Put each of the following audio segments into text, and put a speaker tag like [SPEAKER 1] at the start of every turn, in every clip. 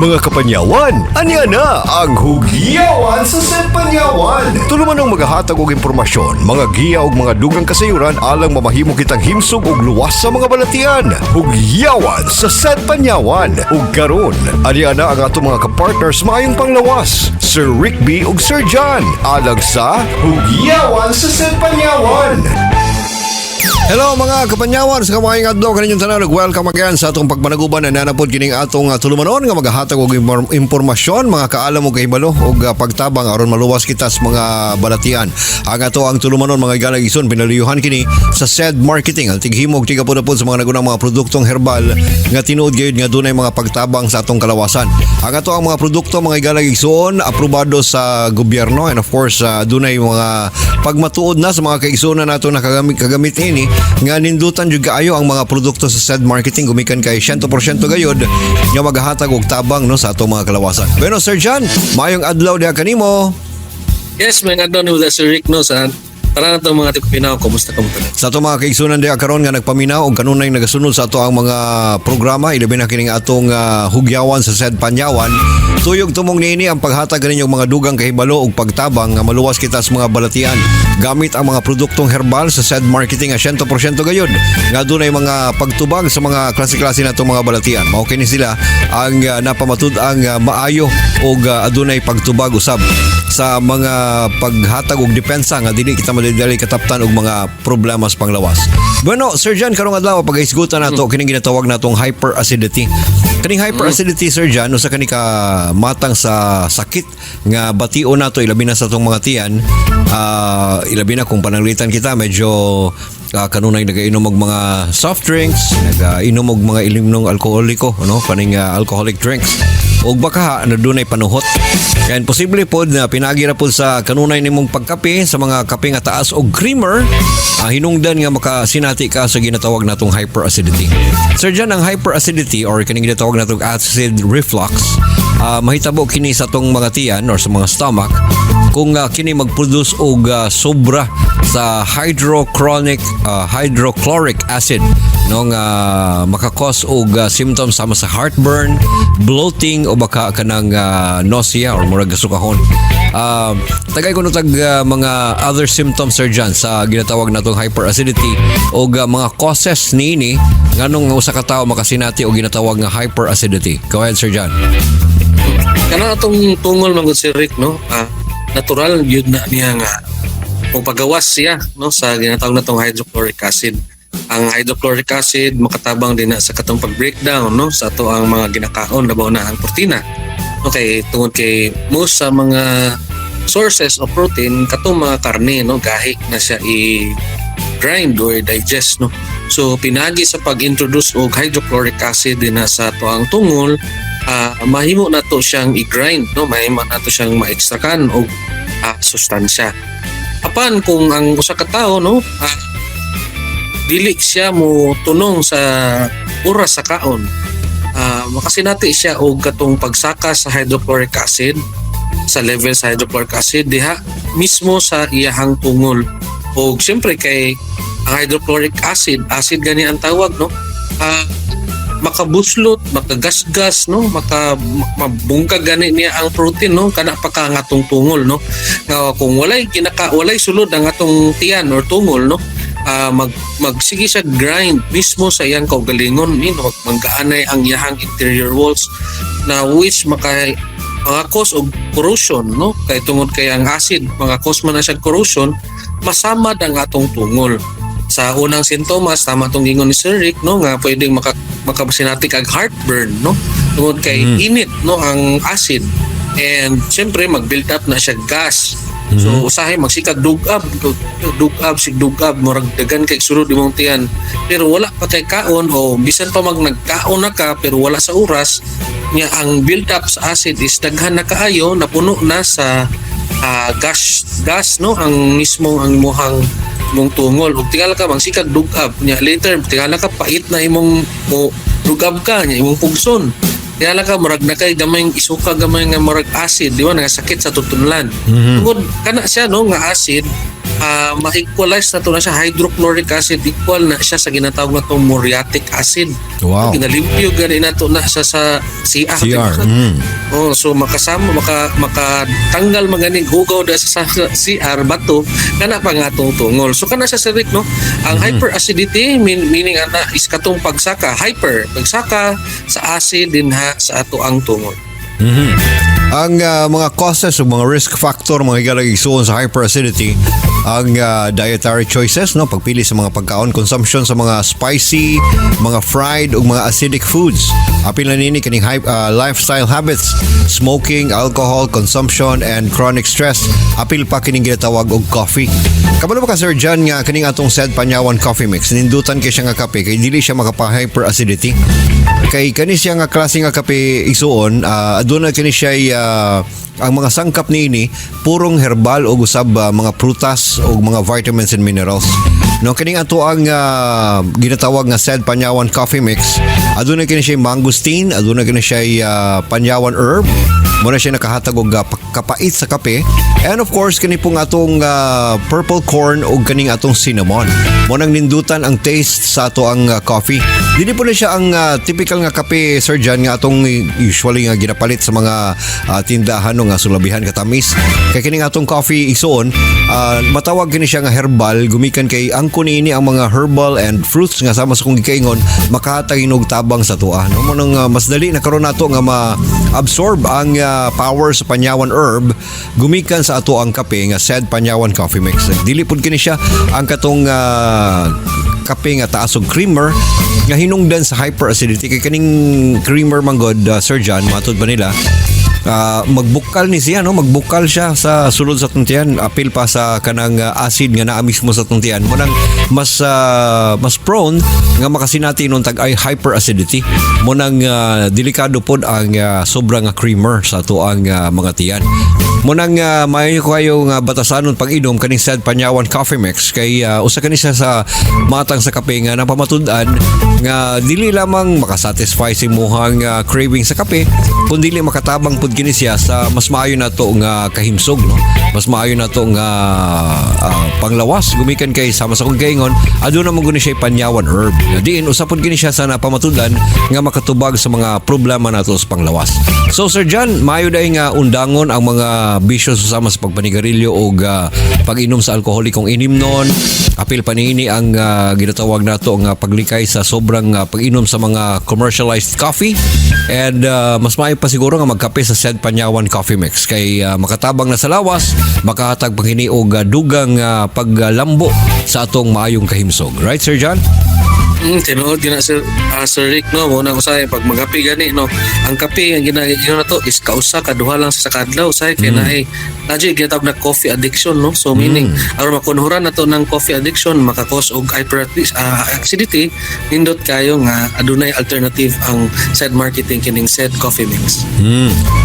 [SPEAKER 1] Mga kapanyawan, anya na ang Hugyawan sa Panyawan. Tulumanong magahatag og impormasyon, mga giya og mga dugang kasayuran alang mamahimo kitang himsog og luwas sa mga balatian. Hugyawan sa Panyawan. Ug karon, anya na ang atong mga kapartners maayong panglawas, Sir Rick B ug Sir John, alang sa Hugyawan sa Panyawan. Hello, mga kapanyawan, sa kamaayong adlaw kaninyong tanan ug welcome again sa atong pagpanaguban na nanapod kining atong tulumanon nga magahatag og impormasyon, mga kaalam ug kahibalo ug pagtabang aron maluwas kita sa mga balatian. Ang ato ang tulumanon, mga igalang igsoon, pinaluyuhan kini sa SED Marketing, ang tighimog tigapod sa mga nagunang mga produktong herbal nga tinuod gayud nga dunay mga pagtabang sa atong kalawasan. Ang ato ang mga produkto, mga igalang igsoon, aprobado sa gobyerno and of course dunay mga pagmatuod na sa mga kaigsuonan nato na kagamit kagamit ini nga nindutan jud kaayo ang mga produkto sa SED Marketing gumikan kay 100% gayud nga maghahatag og tabang, no, sa atong mga kalawasan. Bueno, Sir John, maayong adlaw diha kanimo.
[SPEAKER 2] Yes, may adlaw ni Sir Rick, no, sa tanan natong mga tigpaminaw, kumusta ka mo tanan?
[SPEAKER 1] Sa atong mga kaigsunan diha karon nga nagpaminaw og kanunay nagasunod sa ato ang mga programa, ilabi na kining atong Hugyawan sa SED Panyawan, tuyog tumong niini ang paghatag kaninyong mga dugang kahibalo ug pagtabang nga maluwas kita sa mga balatian gamit ang mga produktong herbal sa SED Marketing nga 100% gayud nga dunay mga pagtubag sa mga klase-klase natong mga balatian. Mao kini sila ang napamatud-ang maayo ug adunay pagtubag usab sa mga paghatag og depensa nga dili kita madali kataptan og mga problema sa panglawas. Bueno, Sir John, karong adlaw pagahisgutan nato kining ginatawag natong hyperacidity. Kaning hyperacidity, Sir John, usa kani ka matang sa sakit nga batio nato ilabi na sa atong mga tiyan, ilabi na kung pananglitan kita medyo kanunay nagainom og mga soft drinks, nagainom og mga ilimnong alkoholiko, no, kaning alcoholic drinks. Ug baka na dunay panuhot. And posible pod na pinagi ra pod sa kanunay nimong pagkape, sa mga kape nga taas og creamer, hinungdan nga makasinati ka sa ginatawag natong hyperacidity. Sir John, ang hyperacidity or kining ginatawag natong acid reflux, mahitabo kini sa atong mga tiyan or sa mga stomach kung kini mag-produce og sobra sa hydrochloric acid, no, nga maka-cause og symptoms sama sa heartburn, bloating o baka kanang nausea or murag gasukahon. Tagay kuno tag mga other symptoms, Sir John, sa ginatawag natong hyperacidity o mga causes niini nganong usa ka tawo makasinati og ginatawag nga hyperacidity. Go ahead, Sir John.
[SPEAKER 2] Kana atong tungol man gud, Sir Rick, no. Natural gyud na niya nga kung pagawas siya, no, sa ginatawag natong hydrochloric acid. Ang hydrochloric acid makatabang din na sa katong pag-breakdown, no, sa ato ang mga ginakaon, labaw na ang protina. Okay, tungod kay most sa mga sources of protein katong mga karne, no, gahi na siya i grind or digest, no. So pinagi sa pag-introduce og hydrochloric acid din na sa ato ang tungol, mahimo nato siyang i-grind, no, mahimo nato siyang ma-extrakan og sustansya. Apan kung ang usa ka tawo, no, dili siya mo tunong sa oras sa kaon, makasinati siya og katong pagsaka sa hydrochloric acid, sa level sa hydrochloric acid diha mismo sa iyahang tungol. Og siyempre kay ang hydrochloric acid, acid gani ang tawag, no, makabuslot, makagasgas, no, mabungkag gani niya ang protein, no, kana pa ka nga atong tungol, no, nga kung walay sulod ang atong tiyan or tungol, no, magsige siya grind mismo sa iyang kaugalingon ni, no, manggaanay ang iyahang interior walls na which mga cause og corrosion, no, kay tungod kay ang acid mga cause man na siya corrosion, masamad ang atong tungol. Sa unang sintomas, tama tong gingon ni Sir Rick, no, nga pwedeng makasinati kag heartburn, no, tungod kay init, no, ang acid and siyempre mag-build up na siya gas. So usahay magsikag dugab dugab sig dugab, murag dagan kay sulod imong tiyan pero wala pa kay kaon o bisan pa mag nagkaon na ka pero wala sa oras niya. Ang build up sa acid is daghan na kaayo, napuno na sa gas gas, no, ang mismong ang imuhang imong tungol ug tingala ka magsikag dugab nya. Later tingala ka pait na imong mo dugab ka nya imong pugson. Tingala ka murag na kay gamay isuka, gamay nga murag acid, di ba, nga sakit sa tutunlan tungod kana siya, no, nga acid. Ma-equalize na to na siya, hydrochloric acid equal na siya sa ginatawag na tong muriatic acid. Ginalimpyo gani nato na siya sa CR.
[SPEAKER 1] CR.
[SPEAKER 2] Oh, so makasama makatanggal maganing hugaw da sa CR bato kana pa nga atong tungol. So kana siya, Sir Rick, no. Ang hyperacidity meaning ana is katong pagsaka, hyper, pagsaka sa acid dinha sa ato ang tungol.
[SPEAKER 1] Ang mga causes o mga risk factor, mga higalang igsuon, sa hyperacidity, ang dietary choices, no, pagpili sa mga pagkaon, consumption sa mga spicy, mga fried ug mga acidic foods. Apil na nini kining lifestyle habits, smoking, alcohol consumption and chronic stress. Apil pa kining ginatawag og coffee. Kabalo ba ka, Sir John, nga kining atong Said Panyawan Coffee Mix, nindutan kay siya nga kape kay dili siya makapa-hyperacidity? Kay kani siya nga klase nga kape, igsuon, aduna kini siya ang mga sangkap niini purong herbal o usab mga prutas o mga vitamins and minerals, no. Kining ato ang ginatawag nga Said Panyawan Coffee Mix, aduna kini siya mangosteen, aduna kini siya panyawan herb mo na siya nakahatag og kapait sa kape, and of course kini pong atong purple corn ug kaning atong cinnamon mo nang nindutan ang taste sa ato ang coffee. Dili po na siya ang typical nga kape, Sir John, nga atong usually nga ginapalit sa mga tindahan, no, nga sulabihan katamis. Kay kining atong coffee, igsuon, matawag kini siya nga herbal gumikan kay angkon niini ang mga herbal and fruits nga sama sa kong gikaingon makahatag og tabang sa atoa, no. Mo nang mas dali na karon nato nga ma-absorb ang power sa panyawan herb gumikan sa ato ang kape nga Said Panyawan Coffee Mix. Dili pud kini siya ang katong kape nga taas og creamer nga hinungdan sa hyperacidity, kay kaning creamer man gud, Sir John, matud ba nila magbukal ni siya, no, magbukal siya sa sulod sa tuntian, apil pa sa kanang acid nga naa mismo sa tuntian mo nang mas prone nga makasinati nun tag ay hyperacidity. Mo nang delikado pod ang sobra nga creamer sa ato ang mga tiyan. Mo nang maayo kayo nga batasanon pag-inom kaning Said Panyawan Coffee Mix kay usa kani siya sa matang sa kape nga napamatud-an nga dili lamang makasatisfy sa imuhang craving sa kape kundi makatabang pud kini siya sa mas maayo nato nga kahimsog, no, mas maayo nato nga panglawas gumikan kay sama sa kong kaingon, aduna mo guni siya panyawan herb diin usa pud kini siya sa napamatudan nga makatubag sa mga problema nato sa panglawas. So Sir John, maayo dai nga undangon ang mga bisyo sama sa pagpanigarilyo o pag-inom sa alkoholikong inimnon. Apil pa niini ang ginatawag nato nga paglikay sa sobrang pag-inom sa mga commercialized coffee, and mas maayo pa siguro nga magkape sa Said Panyawan Coffee Mix kay makatabang na sa lawas, makahatag pa kini og dugang paglambo sa atong maayong kahimsog. Right, Sir John?
[SPEAKER 2] Tinuod gyud na, Sir Rick, no. Mo na usahay pag magapi gani, no. Ang kape ang ginagawa na to is kausa kaduha lang sa kadlaw usahay kay naay na jud ginatawag na coffee addiction, no. So meaning aron makunhuran na to ng coffee addiction makakos og hyperacidity, nindot kayo nga adunay alternative ang Said Marketing kining Said Coffee Mix.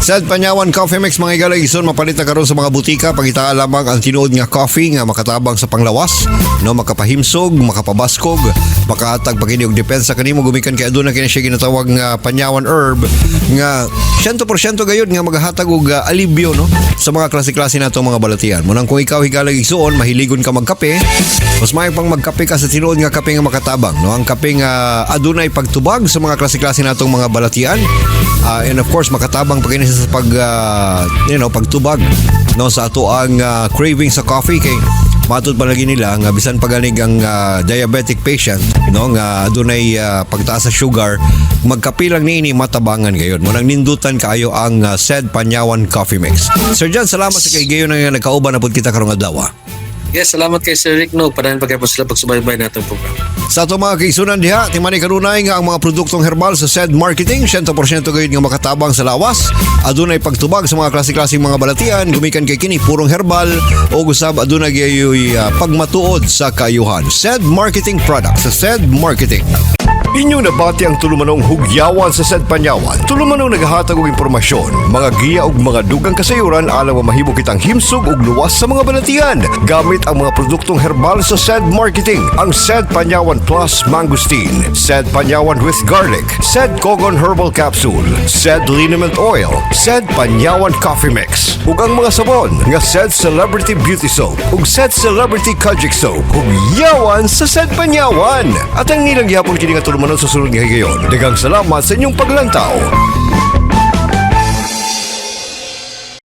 [SPEAKER 1] Said Panyawan Coffee Mix, mga higala igsoon, mapalit na karon sa mga butika. Pangita lamang ang tinuod nga coffee nga makatabang sa panglawas, no, makapahimsog, makapabaskog, makahatag pa kini og depensa kanimo gumikan kay aduna kini siya ginatawag nga panyawan herb nga 100% gayud nga magahatag og alibyo, no, sa mga klase-klase natong mga balatian. Munang kung ikaw, higala igsuon, mahiligon ka magkape, mas maayo pang magkape ka sa tinuod nga kape nga makatabang, no, ang kape nga adunay pagtubag sa mga klase-klase natong mga balatian. And of course makatabang pa kini sa pag pagtubag, no, sa ato ang craving sa coffee, kay matud pa lagi nila nga bisan pa ganig ang diabetic patient, no, nga adunay pagtaas sa sugar, magkape lang niini matabangan gayon. Mo nang nindutan kaayo ang Said Panyawan Coffee Mix. Sir John, salamat sa kay nga nagkauban na pud kita karong adlaw.
[SPEAKER 2] Yes, salamat kay Sir Rick, no. Padayon pa kayo po sila pagsubaybay natong programa.
[SPEAKER 1] Sa ato mga kaigsunan diha, timani kanunay nga ang mga produktong herbal sa Said Marketing, 100% gayud nga makatabang sa lawas. Adunay pagtubag sa mga klase-klaseng mga balatian, gumikan kay kini purong herbal o usab adunay gayoy pagmatuod sa kaayuhan. Said Marketing Products sa Said Marketing. Inyong nabati ang tulumanong Hugyawan sa Said Panyawan. Tulumanong naghahatag og impormasyon, mga giya ug mga dugang kasayuran alang mahimo kitang himsog ug luwas sa mga balatian gamit ang mga produktong herbal sa Said Marketing. Ang Said Panyawan Plus Mangosteen, Said Panyawan with Garlic, Said Kogon Herbal Capsule, Said Liniment Oil, Said Panyawan Coffee Mix, ug ang mga sabon nga Said Celebrity Beauty Soap ug Said Celebrity Kojic Soap. Hugyawan sa Said Panyawan. At ang nilang gihapon kini nga tulumanon sa sulod nga higayon. Daghang salamat sa inyong paglantaw.